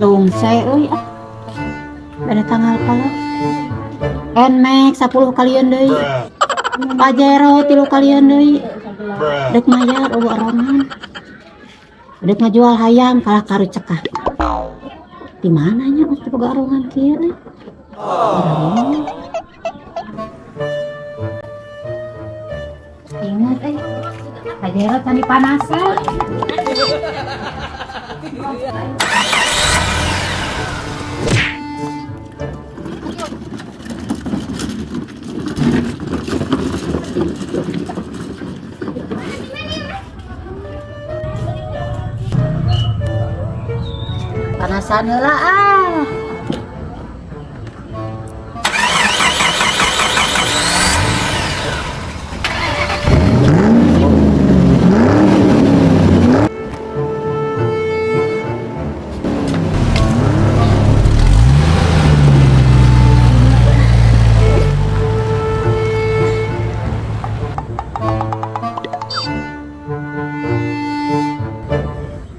Lungse euy ah. Beda tanggal pala. Nmax 10 kalian deui. Pajero 3 kalian deui. Dek mayar eueuh orongan. Dek ngajual hayam kalah karucekah. Di mana nya geus teu boga orongan kieu euy. Ingat euy. Pajero can dipanasan. Panasan heula ah.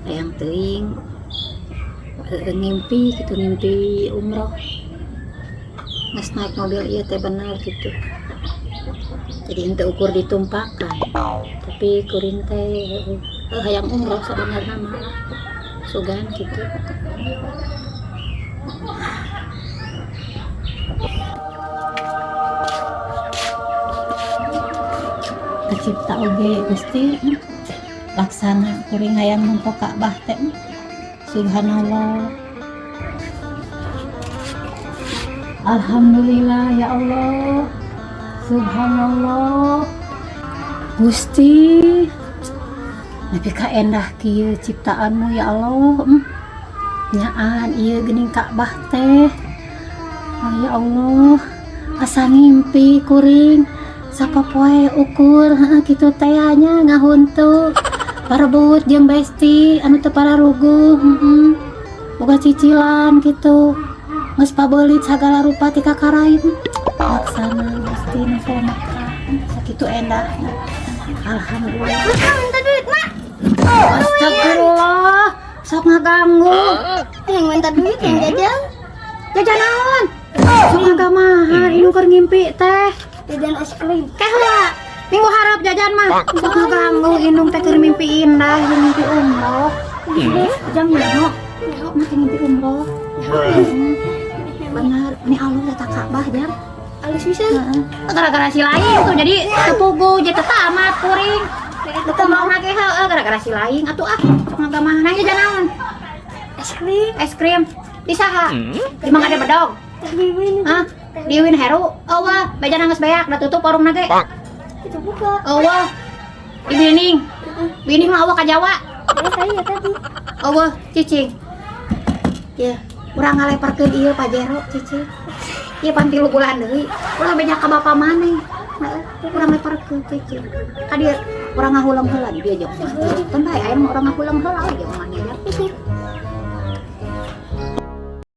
Hayang teuing ngimpi gitu, ngimpi umroh. Geus naik mobil ieu teh bener gitu. Jadi henteu ukur ditumpakan. Tapi kuring teh hayang umroh sabenerna mah. Sugan gitu. Kacipta oge Gusti laksana kuring hayang nempo Ka'bah teh. Subhanallah. Alhamdulillah ya Allah. Subhanallah. Gusti. Nepi ka endah kieu ciptaanmu ya Allah. Nyaan ieu geuning Ka'bah teh. Oh, ya Allah. Asa ngimpi kuring. Sapopoe ukur heeh kitu teh nya ngahuntu. Parebut jeung besti anu teu pararuguh, heeh. Boga cicilan kitu. Geus pabeulit sagala rupa ti kakarain. Laksana Gusti nu Mekah. Sakitu endahna. Alhamdulillah. Minta duit, Mak. Astagfirullah. Sok ngaganggu. Yang minta duit yang jajan. Jajan naon? Sok ngagamahan indung keur ngimpi teh. Jajan es krim. Keh lah. Minggu harap jajan mah. Sok ngaganggu indung teh keur mimpi indah, jeung mimpi umroh. Jang nyaho. Mah teh mimpi umroh. Bener, ini alus eta Ka'bah jang. Alus pisan. Heeh. Gara-gara si lain tuh jadi tepugu jadi tamat kuring. Teu mau ge heueuh gara-gara si lain atuh ah sok ngagamahan jajan naon? Es krim. Es krim. Di saha? Di Mang Ade Bedog. Teh Wiwin. Hah? Di Win Heru. Eueuh, bejana geus beak, da tutup warungna ge. Itu buka. Eueuh. Di Bining. Bining mah eueuh ka Jawa. Saya tadi. Eueuh, cicing. Ieu, urang ngaleparkeun ieu Pajero cicing. Ieu pan 3 bulan deui. Ulah beja ka bapa maneh. Heeh, urang leparkeun cicing. Ka dieu urang ngahuleng heula di dieu jeung. Kan bae aya mah urang ngahuleng heula we jeung maneh ya.